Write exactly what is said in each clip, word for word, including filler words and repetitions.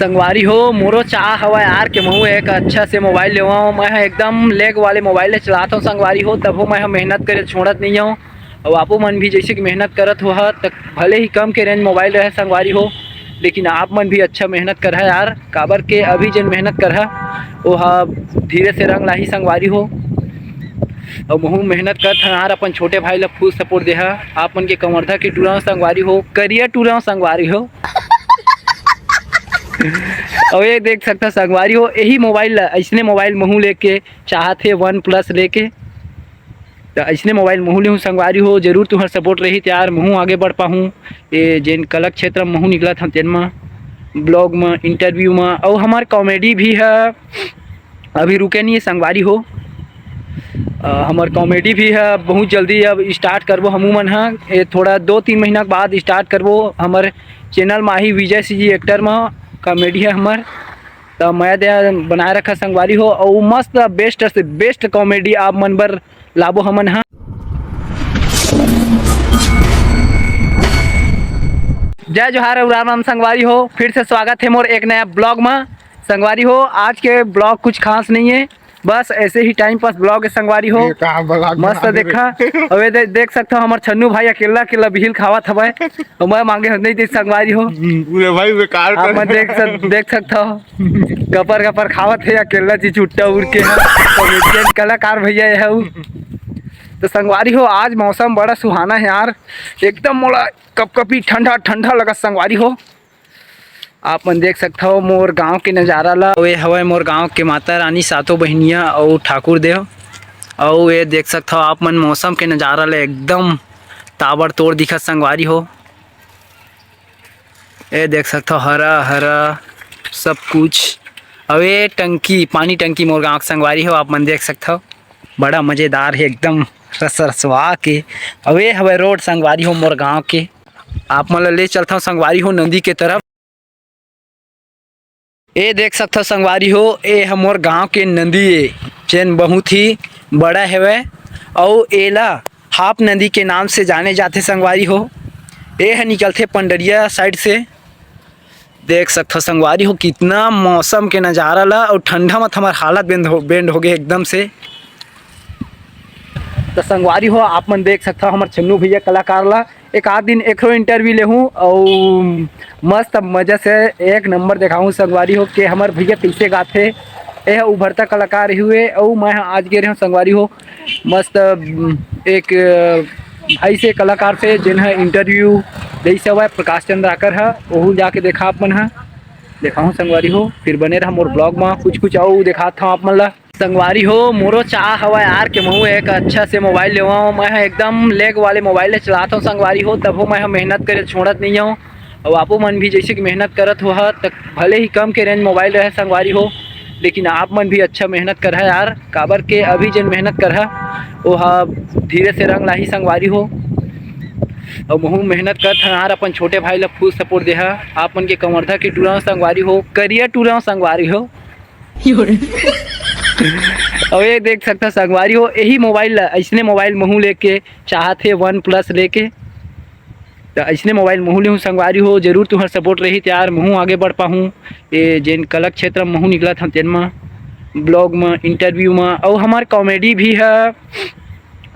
संगवारी हो, मोरो चाह हवय यार के महू एक अच्छा से मोबाइल लेवंव। मैं ह एकदम lag वाले मोबाइल ले चलात हंव संगवारी हो, तभो मैं ह मेहनत करे छोड़त नइ हंव। अउ आपो मन भी जइसे कि मेहनत करत हो ह, त भले ही कम के रेंज मोबाइल रहे संगवारी हो, लेकिन आप मन भी अच्छा मेहनत करहा यार, काबर के अभी जेन मेहनत करहा, ओहा धीरे से रंग लाही संगवारी हो। अउ महू मेहनत करत हन यार, अपन छोटे भाई ला फुल सपोर्ट देहा। आप मन के कवर्धा के टूरा संगवारी हो, करिया टूरा संगवारी हो। अउ ये देख सकता संगवारी हो, यही मोबाइल ला, अइसने मोबाइल महू लेके चाहत हे, वन प्लस लेके। त अइसने मोबाइल महू लेहूँ संगवारी हो, जरूर तुहर सपोर्ट रही त यार महू आगे बढ़ पाहूँ। ये जेन कला क्षेत्र म महू निकलत हन तेन म, ब्लॉग म, इंटरव्यू म, अउ हमर कॉमेडी भी ह अभी रुके नहीं है संगवारी हो। अ, हमर कॉमेडी भी ह बहुत जल्दी अब स्टार्ट करबो हमू मन ह। ये थोड़ा दो तीन महीना के बाद स्टार्ट करबो। हमर चैनल म आही विजय सी जी एक्टर म कॉमेडी है हमर। त मया दया बनाए रखा संगवारी हो, अउ मस्त बेस्ट से बेस्ट कॉमेडी आप मन बर लाबो हमन ह। जय जोहार अउ राम राम संगवारी हो, फिर से स्वागत है मोर एक नया ब्लॉग म। संगवारी हो, आज के ब्लॉग कुछ खास नहीं है, बस ऐसे ही टाइम पास ब्लॉग है संगवारी हो। ये कहाँ ब्लॉग मस्त बना दे रे? देखा, अबे दे, देख सकता हो हमर छन्नू भाई अकेला अकेला बिहिल खावत हवय, अउ मैं मांगे नहीं दे संगवारी हो। हम्म, पूरे भाई बेकार आप कर मन देख सक-, देख सकता हो। गपर गपर खावत हे अकेला जी, छुट्टा उड़ के ह। कॉमेडियन कलाकार भैया ये है उ। तो संगवारी हो, आज मौसम बड़ा सुहाना है यार, एकदम मोला कपकपी ठंडा ठंडा लगत संगवारी हो। आप मन देख सकत हव मोर गांव के नजारा ला। अउ ये हवय मोर गांव के माता रानी, सातों बहिनिया अउ ठाकुर देव। अउ ये देख सकत हव आप मन मौसम के नजारा ला, एकदम ताबड़तोड़ दिखत संगवारी हो। ए देख सकथव हरा हरा सब कुछ। अउ ए टंकी, पानी टंकी मोर गांव के संगवारी हो, आप मन देख सकथव, बड़ा मजेदार हे एकदम रस रसवा के। अउ ए हवय रोड संगवारी हो मोर गांव के, आप मन ल ले चलथव संगवारी हो नदी के तरफ। ए देख सकथव संगवारी हो, ए ह मोर गांव के नदी ए, जेन बहुत ही बड़ा हेवय, अउ एला हाप नदी के नाम से जाने जाथे संगवारी हो। ए ह निकलथे पंडरिया साइड से। देख सकथव संगवारी हो, कितना मौसम के नजारा ला, अउ ठंडा मत हमर हालत बेंद हो, बेंड हो गे एकदम से। त संगवारी हो, आप मन देख सकथव हमर छन्नू भैया कलाकार ला। एक आध दिन एकरो इंटरव्यू लेहूँ अउ मस्त मजा से एक नंबर देखाहूँ संगवारी हो के हमर भैया कइसे गाथे। ए ह उभरता कलाकार ही हुए अउ मैं ह आज गे रहेंव संगवारी हो मस्त, अम, एक, अ, भाई से कलाकार से जेन ह इंटरव्यू लेइस हवय प्रकाश चंद्राकर ह, ओहू जाके देखा आप मन ह। देखाहूँ संगवारी हो, फिर बने रहा मोर ब्लॉग म, कुछ कुछ अउ देखात हव आप मन ला। संगवारी हो, मोरो चाह हवय यार के महू एक अच्छा से मोबाइल लेवंव। मैं ह एकदम lag वाले मोबाइल ले चलात हंव संगवारी हो, तभो मैं ह मेहनत करे छोड़त नइ हंव। अउ आपो मन भी जइसे कि मेहनत करत हो ह, त भले ही कम के रेंज मोबाइल रहे संगवारी हो, लेकिन आप मन भी अच्छा मेहनत करहा यार, काबर के अभी जेन मेहनत करहा, ओहा धीरे से रंग लाही संगवारी हो। अउ महू मेहनत करत हन यार, अपन छोटे भाई ला फुल सपोर्ट देहा। आप मन के कवर्धा के टूरा संगवारी हो, करिया टूरा संगवारी हो। अउ ये देख सकथव संगवारी हो, यही मोबाइल ला, अइसने मोबाइल महू लेके चाहत हे, वन प्लस लेके। त अइसने मोबाइल महू लेहूँ संगवारी हो, जरूर तुहर सपोर्ट रही त यार महू आगे बढ़ पाहूँ। ये जेन कला क्षेत्र म महू निकलत हंव तेन म, ब्लॉग म, इंटरव्यू म, अउ हमर कॉमेडी भी ह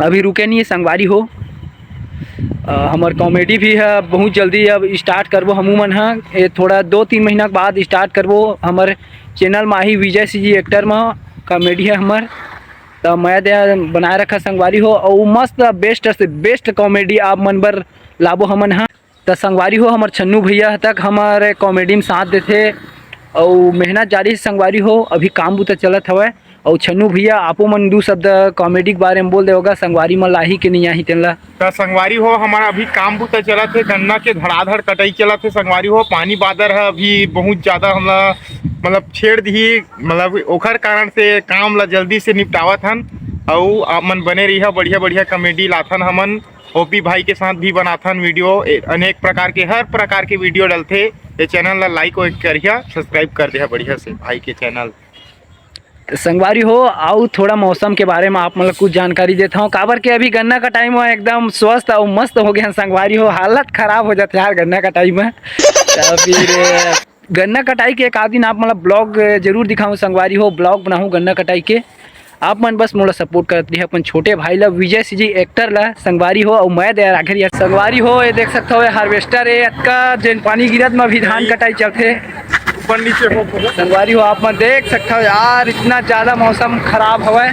अभी रुके नहीं है संगवारी हो। अ, हमर कॉमेडी भी ह बहुत जल्दी अब स्टार्ट करबो हमू मन ह। ये थोड़ा दो तीन महीना के बाद स्टार्ट करबो। हमर चैनल म आही विजय सी जी एक्टर म कॉमेडी है हमर। त मया दया बनाए रखा संगवारी हो, अउ मस्त बेस्ट से बेस्ट कॉमेडी आप मन बर लाबो हमन ह। त संगवारी हो, हमर छन्नू भैया ह तक हमर कॉमेडी म साथ देथे, अउ मेहनत जारी हे संगवारी हो। अभी काम बुता चलत हवय, अउ छन्नू भैया, आपो मन दू शब्द कॉमेडी के बारे म बोल देव गा, संगवारी मन ला आही के नहीं आही तेन ला। त संगवारी हो, हमर अभी काम बुता चलत हे, गन्ना के धड़ाधड़ कटाई चलत हे संगवारी हो। पानी बादर ह अभी बहुत ज्यादा हमला मतलब छेड़ दिही, मतलब ओखर कारण से काम ला जल्दी से निपटावत हन। अउ आप मन बने रहिहा, बढ़िया बढ़िया कॉमेडी लाथन हमन। ओपी भाई के साथ भी बनाथन वीडियो, ए-, अनेक प्रकार के, हर प्रकार के वीडियो डलथे। ये चैनल ला लाइक वाइक करिहा, सब्सक्राइब कर देहा बढ़िया से भाई के चैनल। संगवारी हो, अउ थोड़ा मौसम के बारे में आप मन ला कुछ जानकारी देत हव, काबर के अभी गन्ना कटाई म एकदम स्वस्थ अउ मस्त हो गे हन संगवारी हो। हालत खराब हो जाथे यार गन्ना कटाई म। त फिर गन्ना कटाई के एक आध दिन आप मन ला vlog जरूर दिखाऊं संगवारी हो, vlog बनाऊं गन्ना कटाई के। आप मन बस मोला support करत रहिए, अपन छोटे भाई ला, विजय सिंह जी actor ला संगवारी हो, अउ मैं दया राघेरिया संगवारी हो। ये देख सकत हो, ये harvester ए, अतका जेन पानी गिरत म भी धान कटाई चलथे। ऊपर नीचे हो, हो। संगवारी हो, आप मन देख सकत हो यार, इतना ज्यादा मौसम खराब हवय।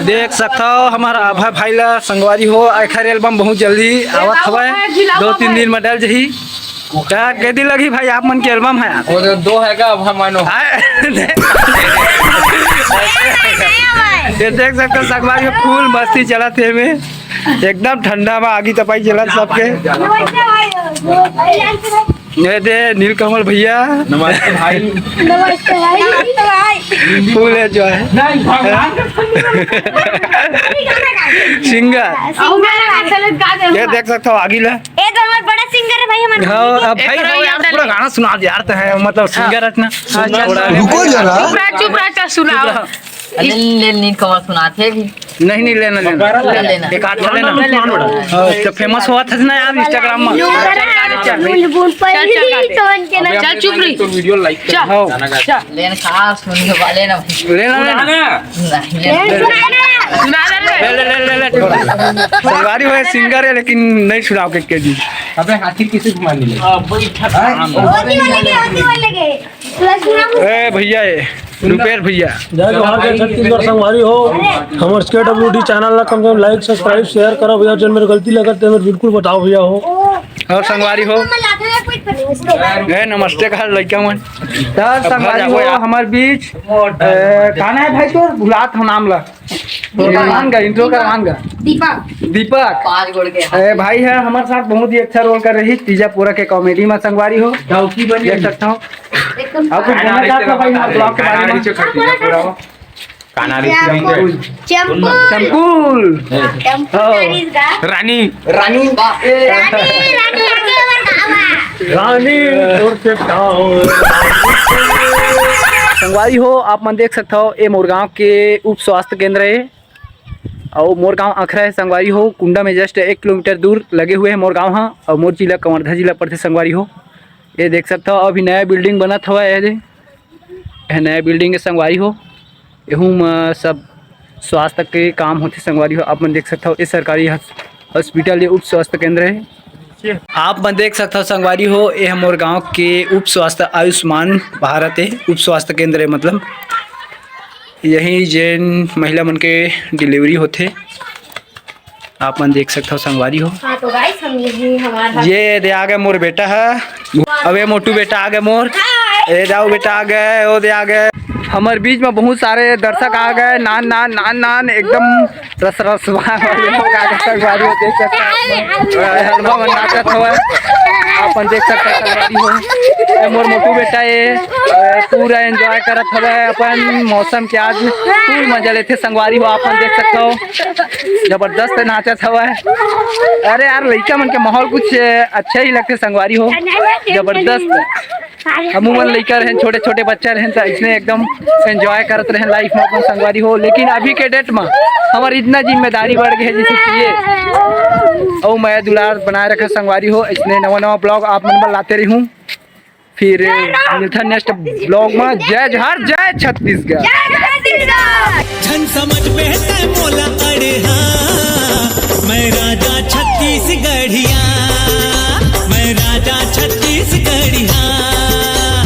देख सकत हो हमर अभय भाई ला संगवारी हो, एखर album बहुत जल्दी आवत हवय, दो तीन दिन म डल जही। का के दिन लगही भाई, आप मन के album हे यार? वो तो दो है का, अब हम मानो। आय, ये देख सकत हो संगवारी हो, full मस्ती चलत हे एमे, एकदम ठंडा म आगी तपाई चलत सबके। ये दे नीलकमल भैया। नमस्ते भाई। नमस्ते भाई। Full enjoy। नहीं, भगवान का singer। ये देख सकत हो आगी ला। ए तो हमर बड़ा singer हे भाई, हमर हाँ, अब भाई, एक भाई यार, पूरा गाना सुना दे यार, तो है, मतलब, singer है ना। हाँ, चल, थोड़ा चल। रुको जरा। चुप रह, चुप रह, चल, सुनाओ। ले, ले, नीलकमल सुनाथे भी। नहीं, नहीं, लेना, लेना। ले लेना। एक आध ठो लेना। ले लेना। हाँ, तो famous होवत हस ना यार Instagram में। चल, चल, चल, चल, चल, चुप रही। तो video like चल। हाँ। चल। लेना, कहाँ सुनने वाले ना। लेना, लेना। नहीं, लेना। सुना दे रे। ले, ले, ले, ले, ले। संगवारी हो, singer है, लेकिन नहीं सुनाओ के, के जी। अबे, हाथी किसी को मार नहीं ले। हाँ, वही था। हाँ? ओती वाले के, ओती वाले के। ए भैया, ए रुपेश भैया। जय जोहार, जय छत्तीसगढ़ संगवारी हो। हमर K W D channel ला कम से कम like, subscribe, share करो भैया, जन मेरे गलती लगत हे, मेरे बिल्कुल बताओ भैया हो। और संगवारी हो। ए, नमस्ते कहा लइका मन। त संगवारी हो, हमर बीच, ए, का नाम हे भाई तोर? भुलात हो नाम ला। करवान का, intro करवान का। दीपक। दीपक। पाँच गोड़ के। ए, भाई हे, हमर साथ बहुत ही अच्छा role कर रही तीजा पूरा के comedy में संगवारी हो। डौकी बनी। देख सकत हो। एकदम। अब कुछ बोलना चाहत हो भाई, हमारे vlog के बारे में? कानारी चमकुल। चमकुल। चमकुल। चमकुल। हाँ। रानी। रानी। रानी, रानी, आगे अमर बाबा। रानी, तोर से गाँव। संगवारी हो, आप मन देख सकत हो, ए मोर गांव के उप स्वास्थ्य केंद्र हे। अउ मोर गांव अखरा हे संगवारी हो, कुंडा में just एक किलोमीटर दूर लगे हुए हे मोर गांव हा। अउ मोर जिला कवर्धा जिला पड़थे संगवारी हो। ये देख सकत हो, अभी नया building बनत हवय। ये दे, ये नया building हे संगवारी हो। एहू म सब स्वास्थ्य के काम होथे संगवारी हो। आप मन देख सकत हो, ये सरकारी हस-, hospital हे, उप स्वास्थ्य केंद्र हे। आप मन देख सकत हो संगवारी हो, ये मोर गांव के उप स्वास्थ्य आयुष्मान भारत हे, उप स्वास्थ्य केंद्र हे, मतलब यही जेन महिला मन के delivery होथे। आप मन देख सकत हो संगवारी हो। हाँ, तो guys, हम यही हमारा ये दे आ गए मोर बेटा हे। अबे मोटू बेटा आ गए मोर। Hi। ए दाऊ बेटा आ गए, ओ दे आ गए। हमर बीच में बहुत सारे दर्शक आ गए, नान नान नान नान एकदम रस रस वाले लोग आ गए संगवारी हो, देख सकते हैं। हलवा मन नाचत हवय, अपन देख सकते हैं संगवारी हो। ए मोर मोटू बेटा ए, ए, पूरा enjoy करत हवय अपन मौसम के, आज full मजा लेथे संगवारी हो, अपन देख सकते हो। जबरदस्त नाचत हवय। अरे यार, लइका मन के माहौल कुछ अच्छा ही लगथे संगवारी हो, जबरदस्त। हमू मन लइका रहेन, छोटे छोटे बच्चा रहेन, त इसने एकदम enjoy करत रहेन life में अपन संगवारी हो। लेकिन अभी के date में हमर इतना जिम्मेदारी बढ़ गए हे, जैसे कि ये अउ मया दुलार बनाए रखे संगवारी हो। इसने नवा नवा vlog आप मन बर लाते रहूं। फिर मिलथन next vlog में। जय जोहार, जय छत्तीसगढ़। झन समझ में तै मोला अड़े हा, मैं राजा छत्तीसगढ़िया, मैं राजा छत्तीसगढ़िया।